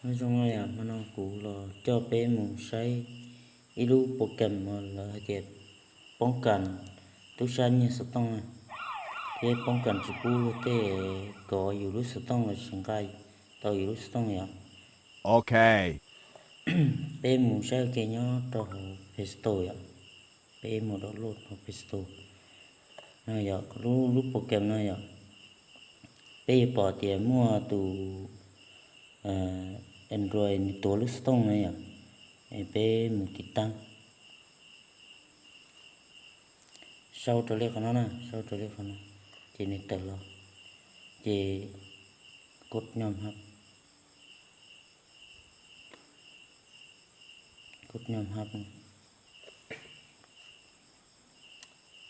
Nyob zoo, hmo no kuv los coj peb mus saib ib lub program uas lawv hais tias poob kas tub sab nyiag xov tooj na, thiab poob kas tsis pub luag tej kov yus lub xov tooj los sis nqa tau yus lub xov tooj yom. Ok, peb mus saib ua ke nyob rau hauv Play Store yom. Peb mus download hauv Play Store. Yog lub, lub program no yom, peb yuav pom tias muaj tus Android nws tuav lub xov tooj no yom. Peb mus tiv taab, sau raws li qhov no na, sau raws li qhov no, ces nws tawm los, ces kod nyob hab, kod nyob hab,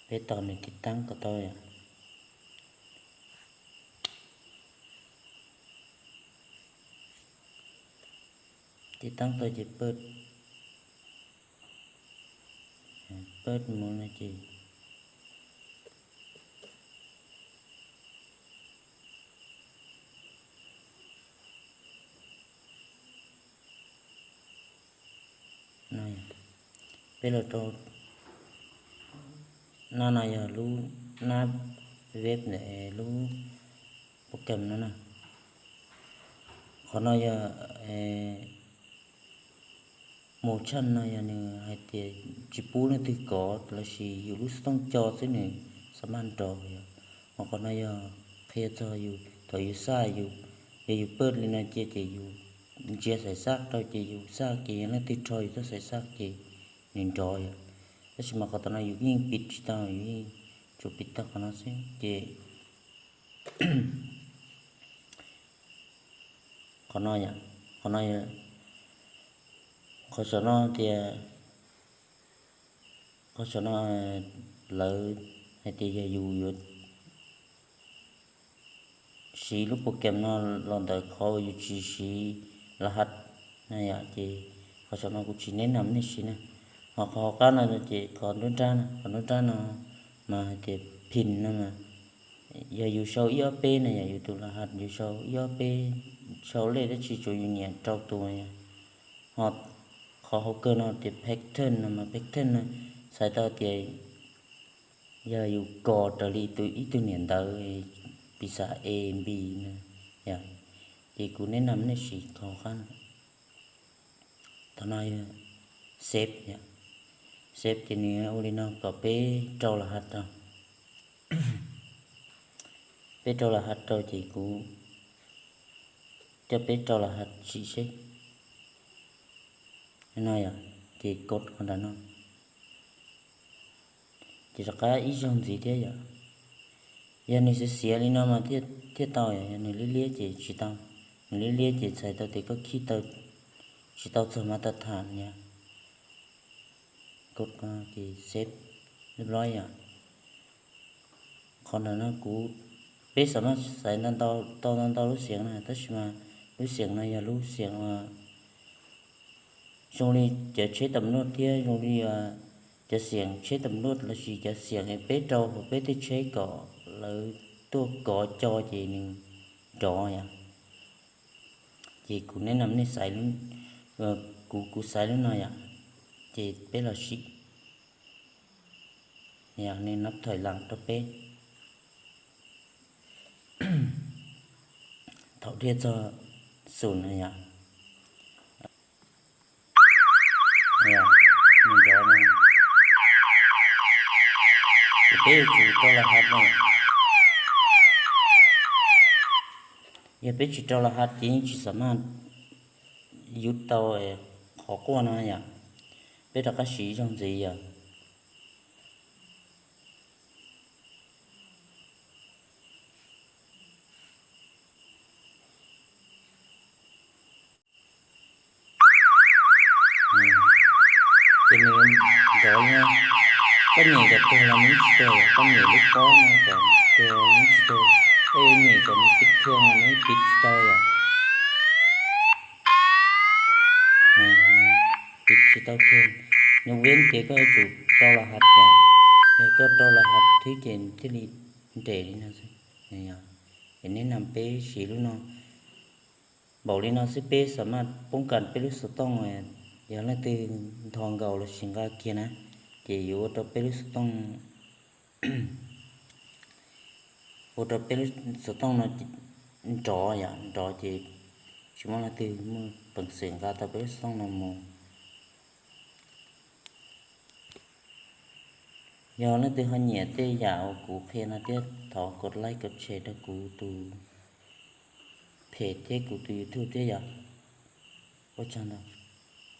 peb tos nws tiv taab kom tau yom. Tiv taab tau ces pawj, pawj mus no ces peb los rau, nab no yog lub, nab web ntawm lub program no na. Qhov no yog motion no yog nws hais tias tsis pub leej twg kov los sis yus lub xov tooj co xwb nws xa maj nrov yom. Ho qhov no yog qhia txog yus thaum yus xaj, yus, yog yus pawj li no cia ces yus ntsia xaiv xaj rau ces yus xaj ces yog leej twg rho yus txoj xaiv xaj ces nws nrov yom. Tab sis mas qhov tom no yus yeej piv tsis tau, yus yeej tsuas piv tau qhov no xwb ces qhov no yom, qhov no, qhov saum no tias, qhov saum no lawv hais tias yog yus yuav siv lub program no los ntawm qhov uas yus tsis siv laj has na yom, ces qhov saum no kuv tsis neb nam nej siv na. Ho qhov hauv qab no ces qhov nruab nrab no, qhov nruab nrab no mas hais tias pin no mas yog yus sau ib ob peb na yom, yus tus laj has yus sau ib ob peb, sau lej dab tsi tsuav yus nyiam rau tus yom. Ho qhov hauv kawg no tias pattern no mas pattern no txhais tau tias yog yus kos raws li tus ib tug niam ntawv, piv xam A B no yom. Ces kuv neb nam nej siv qhov hauv qab no. Thaum no yog save yom, save ces nws ua li no kom peb rau laj has rau. Peb rau laj has rau ces kuv coj peb rau laj has sim seb. No yom, ces kod qhov nram no, ces rov qab ib zaug ntxiv thiab yom. Yog nws xiav xiav li no mas thiaj tau yom, yog nws liab liab ces tsis tau. Nws liab liab ces txhais tau tias koj khij tau, tsis tau txog mas tas tham yom. Kod ces save ib lub yom. Qhov ntawm no kuv, peb xam maj xaiv ntau ntau, tau ntau ntau lub xeev na, tab sis mas lub xeev no yog lub xeev uas zoo li cov tsheb tam luaj thiab zoo li cov xeev tsheb tam luaj los sis cov xeev es peb rau hauv peb tej tsheb kom lawv tuaj kov co ces nws nrov yom. Ces kuv neb nam nej xaiv, kuv, kuv xaiv lub no yom, ces peb los sim. Yog nws nab thoim lam rau peb thaum dhia txog xum no yom, nws nrov no, ces peb yuav tsum rau laj has no. Yog peb tsis rau laj has ces yeej tsis xam maj yuav tau qhov quaj no yom. Peb rov qab siv ib zaug ntxiv yom. Ces nws nrov no, koj nyem kom tuag los nws tsis tuag, koj nyem lub pob no kom tuag nws tsis tuag, koj yuav nyem kom nws piv thiaj los nws piv tsis tau yom. Piv tsis tau thiaj, nws vib tias koj yuav tsum rau laj has yom. Yog koj rau laj has thwb ces nws thiaj li nres li no xwb. Ces neb nam peb siv lub no. Npaum li no xwb peb xam maj poob kas peb lub xov tooj. Yog leej twg ntho nkaus los sis nqa kiag na, ces yuav ua rau peb lub xov tooj, ua rau peb lub xov tooj no nrov yom, nrov ces tsis muaj leej twg muaj peev xwm nqa tau peb lub xov tooj no mus. Yog leej twg ho nyiam tej yam uas kuv qhia no thiab thov kov like kov share rau kuv tus page thiab kuv tus YouTube thiab yom. Ua tsaug ntau.